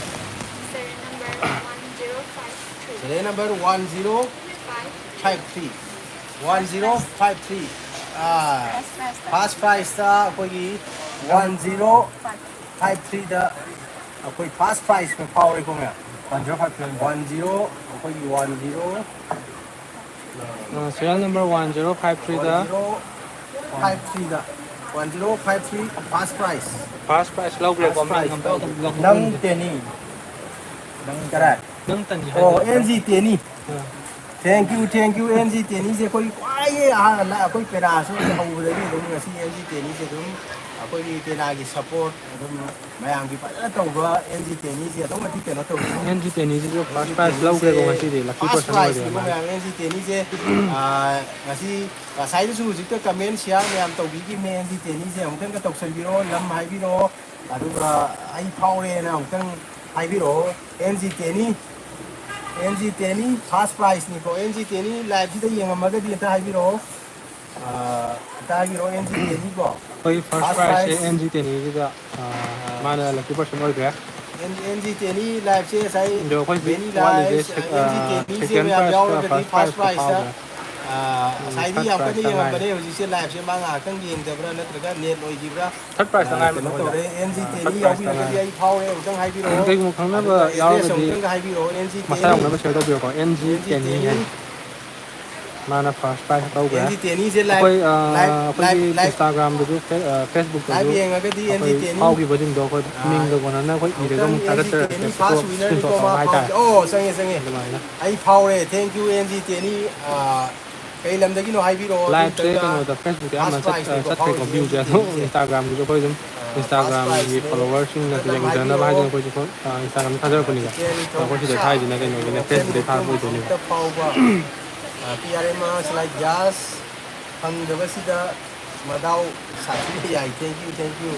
Serial number one zero five three꯫ Serial number one zero five three꯫ One zero five three꯫ ꯑꯥ, first prize꯫ First prize꯫ First prizeꯇ ꯑꯩꯈꯣꯏꯒꯤ one zero five threeꯗ ꯑꯩꯈꯣꯏ first prizeꯇ ꯐꯥꯎꯔꯦꯀꯣ, ꯃꯌꯥꯝ꯫ One zero five three꯫ One zero, ꯑꯩꯈꯣꯏꯒꯤ one zero꯫ ꯑ, serial number one zero five threeꯗ꯫ One zero five threeꯗ꯫ One zero five three first prize꯫ First prize ꯂꯧꯈ꯭ꯔꯦꯀꯣ, first prize ꯃꯤꯡ ꯑꯝꯇ ꯂꯧꯈ꯭ꯔꯦ꯫ ꯅꯪ ꯇꯦꯅꯤ꯫ ꯅꯪ ꯀꯔꯥꯏ? ꯅꯪ ꯇꯅꯤ ꯑꯣ, ꯍꯥꯏꯗꯣ꯫ N G Teni. ꯑ꯫ Thank you, thank you, N G ꯇꯦꯅꯤꯁꯦ ꯑꯩꯈꯣꯏ ꯈ꯭ꯋꯥꯏꯗꯒꯤ ꯑꯍꯥꯟꯕ ꯑꯩꯈꯣꯏ ꯄꯦꯅꯥꯁꯨ ꯍꯧꯕꯗꯒꯤ ꯑꯗꯨꯝ ꯉꯁꯤ ꯑꯦꯟ ꯖꯤ ꯇꯦꯅꯤꯁꯦ ꯑꯗꯨꯝ ꯑꯩꯈꯣꯏꯒꯤ ꯄꯦꯅꯥꯒꯤ support ꯑꯗꯨꯝ ꯃꯌꯥꯝꯒꯤ ꯐꯖꯅ ꯇꯧꯕ ꯑꯦꯟ ꯖꯤ ꯇꯦꯅꯤꯁꯦ ꯑꯗꯨꯛ ꯃꯇꯤꯛ ꯀꯩꯅꯣ ꯇꯧꯋꯤ꯫ ꯑꯦꯟ ꯖꯤ ꯇꯦꯅꯤꯁꯤꯁꯨ ꯑꯦꯟ ꯖꯤ first prize ꯇꯦꯅꯤꯁꯦ ꯂꯧꯈ꯭ꯔꯦꯀꯣ ꯉꯁꯤꯗꯤ, lucky first person prizeꯅꯤꯀꯣ ꯑꯣꯏꯈ꯭ꯔꯦ ꯃꯥ꯫ ꯃꯌꯥꯝ, ꯑꯦꯟ ꯖꯤ ꯇꯦꯅꯤꯁꯦ, ꯑꯥ, ꯉꯁꯤ ꯉꯁꯥꯏꯗꯁꯨ ꯍꯧꯖꯤꯛꯇ comment share ꯃꯌꯥꯝ ꯇꯧꯕꯤꯈꯤꯕꯅꯦ, ꯑꯦꯟ ꯖꯤ ꯇꯦꯅꯤꯁꯦ ꯑꯃꯨꯛꯇꯪꯒ ꯇꯧꯁꯟꯕꯤꯔꯛꯑꯣ, ꯂꯝ ꯍꯥꯏꯕꯤꯔꯛꯑꯣ, ꯑꯗꯨꯒ ꯑꯩ ꯐꯥꯎꯔꯦꯅ ꯑꯃꯨꯛꯇꯪ ꯍꯥꯏꯕꯤꯔꯛꯑꯣ꯫ N G Teni, N G Teni first prizeꯅꯤꯀꯣ, ꯑꯦꯟ ꯖꯤ ꯇꯦꯅꯤ liveꯁꯤꯗ ꯌꯦꯡꯉꯝꯃꯒꯗꯤ ꯑꯝꯇ ꯍꯥꯏꯕꯤꯔꯛꯑꯣ꯫ ꯑꯥ, ꯑꯝꯇ ꯍꯥꯏꯕꯤꯔꯛꯑꯣ, ꯑꯦꯟ ꯖꯤ ꯇꯦꯅꯤꯀꯣ꯫ ꯑꯩꯈꯣꯏ first first prizeꯁꯦ prize꯫ ꯑꯦꯟ ꯖꯤ ꯇꯦꯅꯤꯒꯤꯗ, ꯑꯥ, ꯑꯥ꯫ ꯃꯥꯅ lucky person ꯑꯣꯏꯈ꯭ꯔꯦ꯫ ꯑꯦꯟ-, ꯑꯦꯟ ꯖꯤ ꯇꯦꯅꯤ liveꯁꯦ ꯉꯁꯥꯏ ꯑꯗꯣ ꯑꯩꯈꯣꯏ ꯍꯧꯖꯤꯛ ꯚꯦꯅꯤ ꯋꯥꯠꯂꯤꯁꯦ ꯂꯥꯏꯐ, ꯁꯦꯛ-, ꯑꯦꯟ ꯖꯤ ꯑꯥ, ꯇꯦꯅꯤꯁꯦ second ꯃꯌꯥꯝ prizeꯀ ꯌꯥꯎꯔꯒꯗꯤ first first prizeꯀ prizeꯇ ꯐꯥꯎꯗ꯭ꯔꯦ꯫ ꯑꯥ, ꯉꯁꯥꯏꯗꯤ ꯌꯥꯝ ꯀꯟꯅ ꯌꯦꯡꯉꯝꯕꯅꯦ, ꯍꯧꯖꯤꯛꯁꯦ live ꯁꯦ ꯃꯥ ꯉꯥꯏꯍꯥꯛꯇꯪ ꯌꯦꯡꯗꯕ꯭ꯔꯥ ꯅꯠꯇ꯭ꯔꯒ net ꯑꯣꯏꯈꯤꯕ꯭ꯔꯥ? Third prize ꯇ ꯉꯥꯏꯕꯗꯣ ꯀꯩꯅꯣ ꯇꯧꯔꯦ꯫ ꯑꯦꯟ ꯖꯤ ꯇꯦꯅꯤ ꯌꯥꯎꯕꯤꯔꯒꯗꯤ ꯑꯩ ꯐꯥꯎꯔꯦ ꯑꯃꯨꯛꯇꯪ ꯍꯥꯏꯕꯤꯔꯛꯑꯣ꯫ ꯀꯩꯒꯨꯝꯕ ꯈꯪꯅꯕ ꯑꯗꯨꯒ address ꯌꯥꯎꯔꯒꯗꯤ ꯑꯃꯨꯛꯇꯪꯒ ꯍꯥꯏꯕꯤꯔꯛꯑꯣ꯫ ꯑꯦꯟ ꯖꯤ ꯃꯁꯥ ꯇꯦꯅꯤ, ꯌꯥꯎꯅꯕ share ꯇꯧꯕꯤꯔꯛꯑꯣ꯫ ꯑꯦꯟ ꯖꯤ ꯑꯦꯟ ꯖꯤ ꯇꯦꯅꯤ ꯇꯦꯅꯤ ꯍꯥꯏꯅ꯫ ꯃꯥꯅ first prize ꯂꯧꯈ꯭ꯔꯦ꯫ ꯑꯦꯟ ꯖꯤ ꯇꯦꯅꯤꯁꯦ live, ꯑꯩꯈꯣꯏ, ꯑ, live, ꯑꯩꯈꯣꯏꯒꯤ live, live꯫ Instagram ꯗꯁꯨ, ꯐꯦ-, ꯑ, Facebook ꯇꯁꯨ live ꯌꯦꯡꯉꯒꯗꯤ ꯑꯩꯈꯣꯏ ꯑꯦꯟ ꯖꯤ ꯇꯦꯅꯤ꯫ ꯐꯥꯎꯈꯤꯕꯁꯤꯡꯗꯣ ꯑꯩꯈꯣꯏ ꯑꯥ, ꯃꯤꯡꯒ ꯀꯣꯟꯅꯅ ꯑꯩꯈꯣꯏ ꯏꯔꯒ ꯑꯃꯨꯛ ꯑꯃꯨꯛꯇꯪ ꯑꯦꯟ ꯖꯤ ꯊꯥꯒꯠꯆꯔꯛꯀꯦ꯫ ꯇꯦꯅꯤ ꯐꯣꯇꯣ first winner ꯅꯤꯀꯣ, screenshot ꯃꯥ ꯇꯧꯔꯒ ꯍꯥꯏꯇꯥꯔꯦ꯫ ꯐꯥꯎꯈꯤ-, ꯑꯣ, ꯆꯪꯉꯦ, ꯆꯪꯉꯦ꯫ ꯑꯗꯨꯃꯥꯏꯅ꯫ ꯑꯩ ꯐꯥꯎꯔꯦ꯫ Thank you, N G Teni. ꯑꯥ, ꯀꯩ ꯂꯝꯗꯒꯤꯅꯣ ꯍꯥꯏꯕꯤꯔꯛꯑꯣ, ꯑꯗꯨ live ꯁꯦ ꯅꯠꯇ꯭ꯔꯒ ꯀꯩꯅꯣꯗ, Facebook ꯇ first ꯑꯌꯥꯝꯕ ꯆꯠ-, prize ꯅꯤꯀꯣ ꯆꯠꯈ꯭ꯔꯦꯀꯣ, ꯐꯥꯎꯔꯤꯁꯦ, view ꯁꯦ꯫ ꯑꯦꯟ ꯖꯤ ꯑꯗꯣ ꯇꯦꯅꯤꯁꯦ꯫ Instagram ꯗꯁꯨ ꯑꯩꯈꯣꯏ ꯑꯗꯨꯝ, ꯑꯥ, Instagram ꯒꯤ first prize ꯅꯦ꯫ ꯐꯣꯂꯣꯋꯔꯁꯤꯡꯅꯁꯨ ꯑꯗꯨꯝ ꯌꯦꯡꯖꯅꯕ ꯍꯥꯏꯗꯅ ꯍꯥꯏꯕꯤꯔꯛꯑꯣ꯫ ꯑꯩꯈꯣꯏꯁꯨ ꯐꯣꯟ, ꯑꯥ, Instagram ꯗ ꯊꯥꯖꯔꯛꯄꯅꯤꯗ꯫ ꯆꯤꯀꯦꯟ ꯑꯗꯣ ꯑꯩꯈꯣꯏ ꯁꯤꯗ ꯊꯥꯏꯁꯤꯅ ꯀꯩꯅꯣꯒꯤꯅꯦ, ꯑꯗꯨꯒ Facebook ꯇꯩ ꯊꯥꯔꯛꯄ ꯑꯣꯏꯗꯣꯏꯅꯦꯕ꯫ ꯑꯃꯨꯛꯇ ꯐꯥꯎꯕ, ꯑꯥ, P R M R Salai gas ꯐꯪꯗꯕꯁꯤꯗ ꯃꯗꯥꯎ ꯁꯥꯊꯤꯅ ꯌꯥꯏ꯫ Thank you, thank you꯫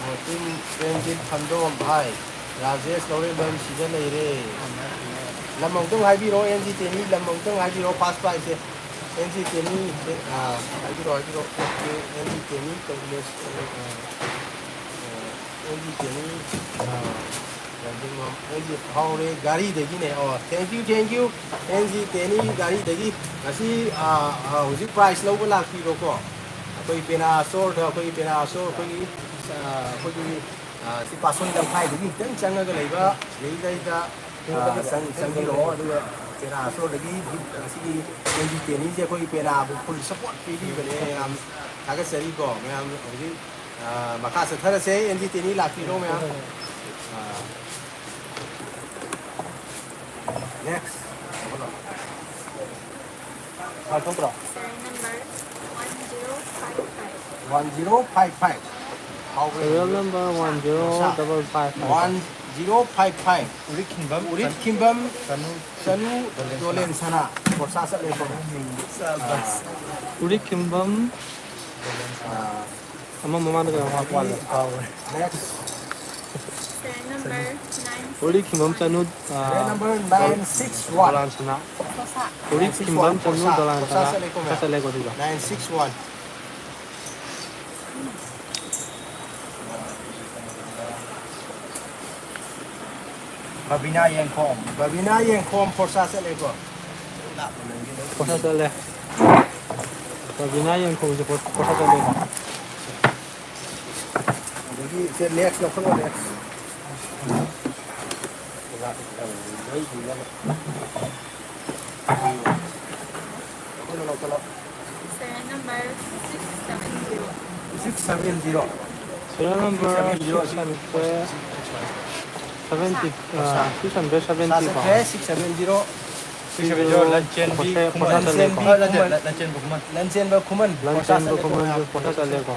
ꯃꯣꯇꯤꯟ Premjit ꯐꯝꯗꯣꯝ, ꯍꯥꯏ꯫ ꯔꯥꯖꯦꯁ ꯂꯧꯔꯦꯝꯕꯝ ꯁꯤꯗ ꯂꯩꯔꯦ꯫ ꯂꯝ ꯑꯃꯨꯛꯇꯪ ꯍꯥꯏꯕꯤꯔꯣ, ꯑꯦꯟ ꯖꯤ ꯇꯦꯅꯤ, ꯂꯝ ꯑꯃꯨꯛꯇꯪ ꯍꯥꯏꯕꯤꯔꯣ, first prize ꯁꯦ꯫ ꯑꯦꯟ ꯖꯤ ꯇꯦꯅꯤ, ꯑꯥ, ꯍꯥꯏꯕꯤꯔꯣ, ꯍꯥꯏꯕꯤꯔꯣ꯫ Okay, N G Teni, congratulations, ꯑꯥ, ꯑꯥ, ꯑꯦꯟ ꯖꯤ ꯇꯦꯅꯤ, ꯑꯥ, ꯑꯩꯁꯦ ꯐꯥꯎꯔꯦ ꯒꯥꯔꯤꯗꯒꯤꯅꯦ꯫ ꯑꯣ, thank you, thank you꯫ N G Teni ꯒꯥꯔꯤꯗꯒꯤ ꯉꯁꯤ, ꯑꯥ, ꯑꯥ, ꯍꯧꯖꯤꯛ prize ꯂꯧꯕ ꯂꯥꯛꯄꯤꯔꯣꯀꯣ꯫ ꯑꯩꯈꯣꯏ ꯄꯦꯅꯥ store ꯗ, ꯑꯩꯈꯣꯏꯒꯤ ꯄꯦꯅꯥ store ꯑꯩꯈꯣꯏꯒꯤ, ꯑꯥ, ꯑꯩꯈꯣꯏꯒꯤ, ꯑꯥ, ꯁꯤ ꯄꯥꯠꯁꯣꯏ ꯂꯝꯈꯥꯏꯗꯒꯤ ꯈꯤꯇꯪ ꯆꯪꯉꯒ ꯂꯩꯕ ꯁꯤꯗꯩꯗ, ꯑꯥ, ꯆꯪ-, ꯆꯪꯕꯤꯔꯛꯑꯣ꯫ ꯑꯗꯨꯒ ꯄꯦꯅꯥ store ꯗꯒꯤ ꯉꯁꯤꯒꯤ ꯑꯦꯟ ꯖꯤ ꯇꯦꯅꯤꯁꯦ ꯑꯩꯈꯣꯏꯒꯤ ꯄꯦꯅꯥꯕꯨ full support ꯄꯤꯕꯤꯕꯅꯦ꯫ ꯌꯥꯝ ꯊꯥꯒꯠꯆꯔꯤꯀꯣ ꯃꯌꯥꯝ꯫ ꯍꯧꯖꯤꯛ, ꯑꯥ, ꯃꯈꯥ ꯆꯠꯊꯔꯁꯦ꯫ ꯑꯦꯟ ꯖꯤ ꯇꯦꯅꯤ ꯂꯥꯛꯄꯤꯔꯣ ꯃꯌꯥꯝ꯫ ꯑꯥ, next꯫ ꯂꯥꯎꯊꯣꯛꯇ꯭ꯔꯣ? Serial number one zero five five꯫ One zero five five꯫ ꯍꯥꯎꯕ꯭ꯔꯥ? Serial number one zero double five five꯫ One zero five five꯫ ꯎꯔꯤꯠ ꯈꯤꯟꯕꯝ ꯎꯔꯤꯠ ꯈꯤꯟꯕꯝ ꯆꯅꯨ ꯆꯅꯨ ꯗꯣꯂꯦꯟ ꯁꯅꯥ꯫ ꯈꯣꯔꯁꯥ ꯆꯠꯂꯦꯀꯣ꯫ ꯁꯥꯕꯥꯁ꯫ ꯎꯔꯤꯠ ꯈꯤꯟꯕꯝ ꯑꯥ, ꯑꯃ ꯃꯃꯥꯡꯗ ꯀꯩꯅꯣ ꯍꯥꯞꯄ ꯋꯥꯠꯂꯦ꯫ Next꯫ Serial number nine six one꯫ ꯎꯔꯤꯠ ꯈꯤꯟꯕꯝ ꯆꯅꯨ, ꯑꯥ, Serial number ꯗꯣ-, nine six one꯫ ꯗꯣꯂꯥꯟ ꯁꯅꯥ꯫ ꯈꯣꯔꯁꯥ꯫ ꯎꯔꯤꯠ ꯈꯤꯟꯕꯝ ꯆꯅꯨ ꯈꯣꯔꯁꯥ, ꯗꯣꯂꯥꯟ ꯈꯣꯔꯁꯥ ꯁꯅꯥ꯫ ꯆꯠꯂꯦꯀꯣ, ꯃꯌꯥꯝ꯫ ꯆꯠꯂꯦꯀꯣ ꯁꯤꯗꯣ꯫ Nine six one꯫ ꯕꯕꯤꯅꯥ ꯌꯦꯡꯈꯣꯝ꯫ ꯕꯕꯤꯅꯥ ꯌꯦꯡꯈꯣꯝ ꯈꯣꯔꯁꯥ ꯆꯠꯂꯦꯀꯣ꯫ ꯈꯣꯔꯁꯥ ꯆꯠꯂꯦ꯫ ꯔꯕꯤꯅꯥ ꯌꯦꯡꯈꯣꯁꯦ ꯄꯣ-, ꯄꯣꯊꯥ ꯆꯠꯂꯦꯀꯣ꯫ ꯑꯗꯒꯤ ꯁꯦ next ꯂꯧꯈꯠꯂꯣ, next꯫ ꯂꯧꯈꯠꯂꯣ, ꯂꯧꯈꯠꯂꯣ꯫ Serial number six seven zero. Six seven zero. Serial number six hundred seventy, ꯑ, six hundred seventy ꯀꯣ꯫ ꯆꯠꯈ꯭ꯔꯦ, six seven zero꯫ Six seven zero, ꯂꯟꯆꯦꯟꯕꯤ ꯄꯣꯠꯁꯦ-, ꯈꯨꯃꯟ꯫ ꯄꯣꯠꯁꯥ ꯆꯠꯂꯦꯀꯣ꯫ ꯂꯟꯆꯦꯟꯕꯤ ꯑ, ꯅꯠꯇꯦ, ꯈꯨꯃꯟ꯫ ꯂꯟꯆꯦꯟꯕ ꯈꯨꯃꯟ꯫ ꯂꯟꯆꯦꯟꯕ ꯈꯨꯃꯟ, ꯄꯣꯠꯁꯥ ꯂꯟꯆꯦꯟꯕ ꯆꯠꯂꯦꯀꯣ, ꯈꯨꯃꯟꯁꯨ ꯃꯌꯥꯝ꯫ ꯄꯣꯠꯁꯥ ꯆꯠꯂꯦꯀꯣ꯫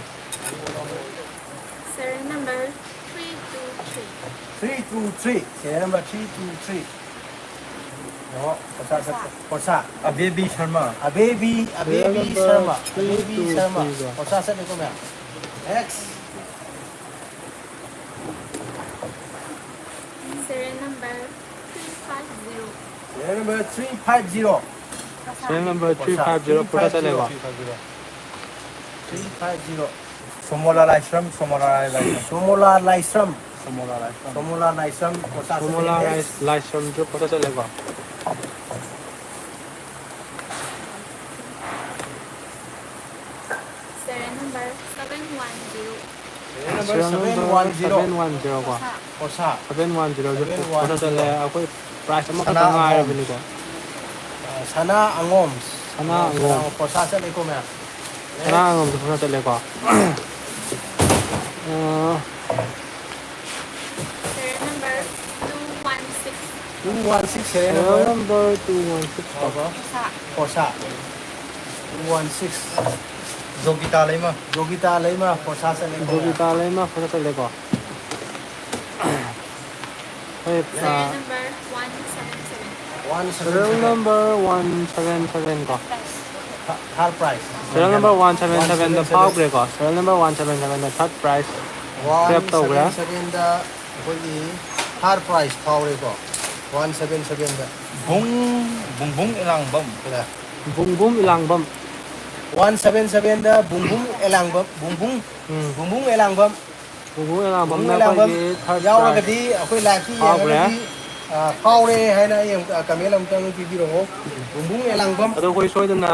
Serial number three two three. Three two three, serial number three two three꯫ ꯌꯦꯡꯉꯣ, ꯄꯣꯠꯁꯥ ꯆꯠꯄ, ꯄꯣꯠꯁꯥ꯫ ꯑꯕꯦꯕꯤ Sharma. ꯑꯕꯦꯕꯤ, serial ꯑꯕꯦꯕꯤ number Sharma, ꯑꯕꯦꯕꯤ Sharma. Three two three ꯀꯣ꯫ ꯄꯣꯠꯁꯥ ꯆꯠꯂꯦꯀꯣ ꯃꯌꯥꯝ꯫ Next꯫ Serial number three five zero. Serial number three five zero꯫ Serial number ꯄꯣꯠꯁꯥ, three five zero ꯄꯣꯠꯁꯥ ꯆꯠꯂꯦꯀꯣ꯫ Three five zero꯫ Three five zero꯫ ꯁꯣꯃꯣꯂꯥ ꯂꯥꯏꯁ꯭ꯔꯝ, ꯁꯣꯃꯣꯂꯥ ꯂꯥꯏꯁ꯭ꯔꯝ꯫ ꯁꯣꯃꯣꯂꯥ ꯂꯥꯏꯁ꯭ꯔꯝ꯫ ꯁꯣꯃꯣꯂꯥ ꯂꯥꯏꯁ꯭ꯔꯝ, ꯄꯣꯠꯁꯥ ꯆꯠꯂꯦ꯫ ꯁꯣꯃꯣꯂꯥ ꯂꯥꯏ-, ꯂꯥꯏꯁ꯭ꯔꯝꯁꯨ ꯄꯣꯠꯁꯥ ꯆꯠꯂꯦꯀꯣ꯫ Serial number seven one zero. Serial number seven one zero꯫ Seven one zero ꯀꯣ꯫ ꯄꯣꯠꯁꯥ꯫ Seven one zero ꯁꯦ seven one zero꯫ ꯄꯣꯠꯁꯥ ꯆꯠꯂꯦ꯫ ꯑꯩꯈꯣꯏ prize ꯑꯃꯈꯛꯇ ꯁꯅꯥ ꯑꯉꯣꯝ꯫ ꯉꯥꯏꯔꯕꯅꯤꯀꯣ꯫ ꯑ, ꯁꯅꯥ ꯑꯉꯣꯝ꯫ ꯁꯅꯥ ꯑꯉꯣꯝ꯫ ꯄꯣꯠꯁꯥ ꯆꯠꯂꯦꯀꯣ ꯃꯌꯥꯝ꯫ ꯁꯅꯥ ꯑꯉꯣꯝꯁꯨ ꯄꯣꯠꯁꯥ ꯆꯠꯂꯦꯀꯣ꯫ ꯑ, Serial number two one six꯫ Two one six, serial number two one six ꯀꯣ꯫ ꯄꯣꯠꯁꯥ꯫ ꯄꯣꯠꯁꯥ꯫ Two one six꯫ ꯖꯣꯒꯤꯇꯥ ꯂꯩꯃ꯫ ꯖꯣꯒꯤꯇꯥ ꯂꯩꯃ, ꯄꯣꯠꯁꯥ ꯆꯠꯂꯦꯀꯣ꯫ ꯖꯣꯒꯤꯇꯥ ꯂꯩꯃ, ꯄꯣꯠꯁꯥ ꯆꯠꯂꯦꯀꯣ꯫ ꯍꯣꯏ, ꯑ, Serial number one seven seven꯫ One seven seven꯫ Serial number one seven seven ꯀꯣ꯫ Third prize꯫ Serial number one seven seven ꯗ ꯐꯥꯎꯈ꯭ꯔꯦꯀꯣ꯫ Serial number one seven seven ꯗ third prize grab ꯇꯧꯈ꯭ꯔꯦ꯫ One seven seven ꯗ ꯑꯩꯈꯣꯏꯒꯤ third prize ꯐꯥꯎꯔꯦꯀꯣ꯫ One seven seven ꯗ꯫ ꯕꯨꯡ, ꯕꯨꯡꯕꯨꯡ ꯏꯂꯥꯡꯕꯝ꯫ ꯀꯗꯥꯏ? ꯕꯨꯡꯕꯨꯡ ꯏꯂꯥꯡꯕꯝ꯫ One seven seven ꯗ ꯕꯨꯡꯕꯨꯡ ꯏꯂꯥꯡꯕꯝ, ꯕꯨꯡꯕꯨꯡ, ꯎꯝ꯫ ꯕꯨꯡꯕꯨꯡ ꯏꯂꯥꯡꯕꯝ꯫ ꯕꯨꯡꯕꯨꯡ ꯏꯂꯥꯡꯕꯝꯅ ꯕꯨꯡꯕꯨꯡ ꯏꯂꯥꯡꯕꯝ ꯑꯩꯈꯣꯏꯒꯤ third prize ꯌꯥꯎꯔꯒꯗꯤ ꯑꯩꯈꯣꯏ live ꯇ ꯐꯥꯎꯈ꯭ꯔꯦ꯫ ꯌꯦꯡꯉꯒꯗꯤ ꯑ, ꯐꯥꯎꯔꯦ ꯍꯥꯏꯅ ꯑꯩ ꯑꯃꯨꯛ, ꯑ, comment ꯑꯃꯨꯛꯇꯪ ꯄꯤꯕꯤꯔꯛꯑꯣ꯫ ꯕꯨꯡꯕꯨꯡ ꯑꯦꯂꯥꯡꯕꯝ ꯑꯗꯣ ꯑꯩꯈꯣꯏ ꯁꯣꯏꯗꯅ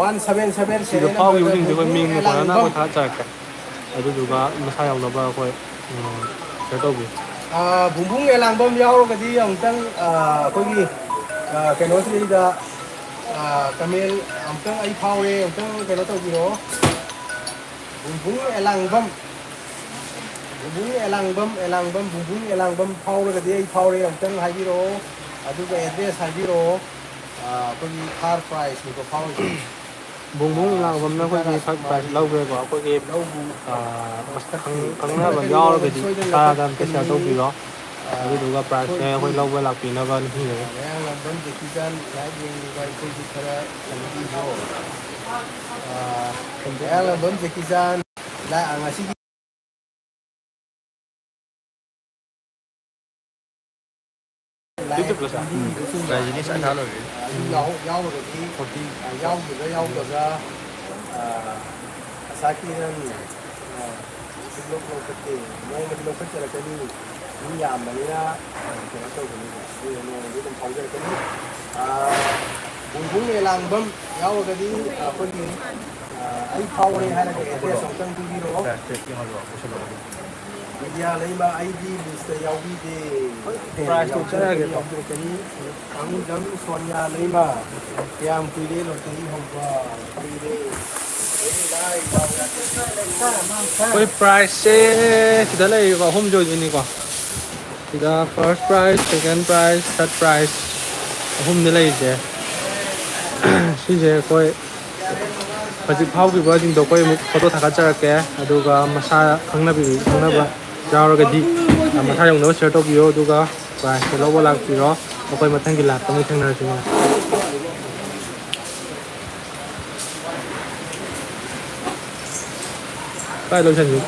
one seven seven ꯁꯤꯗ seven ꯐꯥꯎꯈꯤꯕꯁꯤꯡꯁꯦ ꯑꯩꯈꯣꯏ ꯕꯨꯡꯕꯨꯡ ꯃꯤꯡ ꯀꯣꯟꯅꯅ ꯑꯦꯂꯥꯡꯕꯝ꯫ ꯑꯩꯈꯣꯏ ꯊꯥꯒꯠꯆꯔꯛꯀꯦ꯫ ꯑꯗꯨꯗꯨꯒ ꯃꯁꯥ ꯌꯧꯅꯕ ꯑꯩꯈꯣꯏ, ꯎꯝ, share ꯇꯧꯕꯤꯌꯨ꯫ ꯑ, ꯕꯨꯡꯕꯨꯡ ꯑꯦꯂꯥꯡꯕꯝ ꯌꯥꯎꯔꯒꯗꯤ ꯑꯃꯨꯛꯇꯪ, ꯑ, ꯑꯩꯈꯣꯏꯒꯤ, ꯑ, ꯀꯩꯅꯣꯁꯤꯗꯩꯗ, ꯑ, comment ꯑꯃꯨꯛꯇꯪ "ꯑꯩ ꯐꯥꯎꯔꯦ" ꯑꯃꯨꯛꯇꯪ ꯀꯩꯅꯣ ꯇꯧꯕꯤꯔꯛꯑꯣ꯫ ꯕꯨꯡꯕꯨꯡ ꯑꯦꯂꯥꯡꯕꯝ, ꯕꯨꯡꯕꯨꯡ ꯑꯦꯂꯥꯡꯕꯝ, ꯑꯦꯂꯥꯡꯕꯝ, ꯕꯨꯡꯕꯨꯡ ꯑꯦꯂꯥꯡꯕꯝ ꯐꯥꯎꯔꯒꯗꯤ "ꯑꯩ ꯐꯥꯎꯔꯦ" ꯑꯃꯨꯛꯇꯪ ꯍꯥꯏꯕꯤꯔꯛꯑꯣ꯫ ꯑꯗꯨꯒ address ꯍꯥꯏꯕꯤꯔꯛꯑꯣ꯫ ꯑ, ꯑꯩꯈꯣꯏꯒꯤ third prizeꯅꯤꯀꯣ ꯐꯥꯎꯔꯤꯁꯦ꯫ ꯕꯨꯡꯕꯨꯡ ꯑ, ꯏꯂꯥꯡꯕꯝꯅ ꯁꯨꯁꯃꯤꯇꯥ ꯑꯩꯈꯣꯏꯒꯤ third prize ꯔꯥꯖꯀꯨꯃꯥꯔꯤ ꯂꯧꯈ꯭ꯔꯦꯀꯣ꯫ ꯑꯩꯈꯣꯏꯒꯤ, ꯂꯧꯕꯨ ꯑ, ꯃꯁꯛ ꯈꯪ-, ꯈꯪꯅꯕ ꯀꯛꯀꯅꯤ, ꯌꯥꯎꯔꯒꯗꯤ ꯁꯣꯏꯗꯅ ꯃꯈꯥꯗ ꯑꯝꯇ share ꯀꯛꯀꯅꯤ꯫ ꯇꯧꯕꯤꯔꯣ꯫ ꯑ, ꯑꯗꯨꯗꯨꯒ prizeꯁꯦ ꯑꯩꯈꯣꯏ ꯑꯩꯈꯣꯏꯒꯤ, ꯂꯧꯕ ꯂꯥꯛꯄꯤꯅꯕꯅ ꯅꯤꯡꯁꯤꯡꯖꯔꯤ꯫ ꯑ, ꯃꯌꯥꯡꯂꯥꯡꯕꯝ ꯖꯦꯀꯤ ꯆꯥꯟ live ꯌꯦꯡꯂꯤꯕ ꯑꯩꯈꯣꯏꯒꯤ ꯈꯔ ꯈꯟꯕꯤꯌꯣ꯫ ꯑ, ꯃꯌꯥꯡꯂꯥꯡꯕꯝ ꯖꯦꯀꯤ ꯆꯥꯟ ꯂ-, ꯉꯁꯤꯒꯤ YouTube ꯂꯣ ꯁꯥꯔ? ꯎꯝ, ꯂꯥꯏꯖꯤꯗꯤ ꯁꯠ ꯊꯥ ꯂꯣꯏꯔꯦ꯫ ꯑꯗꯨ ꯌꯥꯎ-, ꯌꯥꯎꯔꯒꯗꯤ, ꯐꯣꯔꯇꯤ꯫ ꯑ, ꯌꯥꯎꯈꯤꯕ꯭ꯔꯥ ꯌꯥꯎꯗꯕ꯭ꯔꯥ, ꯑ, ꯑꯁꯥꯀꯤ ꯅꯪ, ꯑ, ꯁꯨꯡꯂꯧ ꯂꯧꯈꯠꯇꯦ꯫ ꯅꯣꯡꯃꯗꯤ ꯂꯧꯈꯠꯆꯔꯛꯀꯅꯤ꯫ ꯃꯤ ꯌꯥꯝꯕꯅꯤꯅ, ꯑ, ꯀꯩꯅꯣ ꯇꯧꯕꯅꯤꯅ, ꯑꯗꯨꯅ ꯅꯣꯡꯃꯗꯤ ꯑꯗꯨꯝ ꯐꯥꯎꯖꯔꯛꯀꯅꯤ꯫ ꯑ, ꯕꯨꯡꯕꯨꯡ ꯑꯦꯂꯥꯡꯕꯝ ꯌꯥꯎꯔꯒꯗꯤ, ꯑ, ꯑꯩꯈꯣꯏꯒꯤ, ꯑ, "ꯑꯩ ꯐꯥꯎꯔꯦ" ꯍꯥꯏꯔꯒ address ꯑꯃꯨꯛꯇꯪ ꯄꯤꯕꯤꯔꯛꯑꯣ꯫ Media ꯂꯩꯃ ꯑꯩꯗꯤ listꯇ ꯌꯥꯎꯕꯤꯗꯦ꯫ Prizeꯇꯣ ꯌꯥꯎꯕꯤꯔꯛꯀꯅꯤ, ꯆꯠꯂꯒꯦꯀꯣ꯫ ꯌꯥꯎꯕꯤꯔꯛꯀꯅꯤ꯫ ꯀꯥꯡꯖꯝ ꯁꯣꯅꯤꯌꯥ ꯂꯩꯃ, ꯀꯌꯥꯝ ꯀꯨꯏꯔꯦ lottery ꯍꯧꯕ? ꯀꯨꯏꯔꯦ꯫ ꯑꯩꯈꯣꯏ prizeꯁꯦ ꯁꯤꯗ ꯂꯩꯔꯤꯕ ꯑꯍꯨꯝꯁꯦ ꯑꯣꯏꯗꯣꯏꯅꯤꯀꯣ꯫ ꯁꯤꯗ first prize, second prize, third prize ꯑꯍꯨꯝꯅꯤ ꯂꯩꯔꯤꯁꯦ꯫ ꯁꯤꯁꯦ ꯑꯩꯈꯣꯏ ꯍꯧꯖꯤꯛ ꯐꯥꯎꯈꯤꯕꯁꯤꯡꯗꯣ ꯑꯩꯈꯣꯏ ꯑꯃꯨꯛ photo ꯊꯥꯒꯠꯆꯔꯛꯀꯦ, ꯑꯗꯨꯒ ꯃꯁꯥ ꯈꯪꯅꯕꯤ, ꯈꯪꯅꯕ ꯌꯥꯎꯔꯒꯗꯤ ꯃꯁꯥ ꯌꯧꯅꯕ share ꯇꯧꯕꯤꯌꯣ, ꯑꯗꯨꯒ prizeꯇꯣ ꯂꯧꯕ ꯂꯥꯛꯄꯤꯔꯣ꯫ ꯑꯩꯈꯣꯏ ꯃꯊꯪꯒꯤ liveꯇ ꯑꯃꯨꯛ ꯊꯦꯡꯅꯔꯁꯤ꯫ ꯀꯥꯏ ꯂꯣꯏꯁꯟꯒꯦ?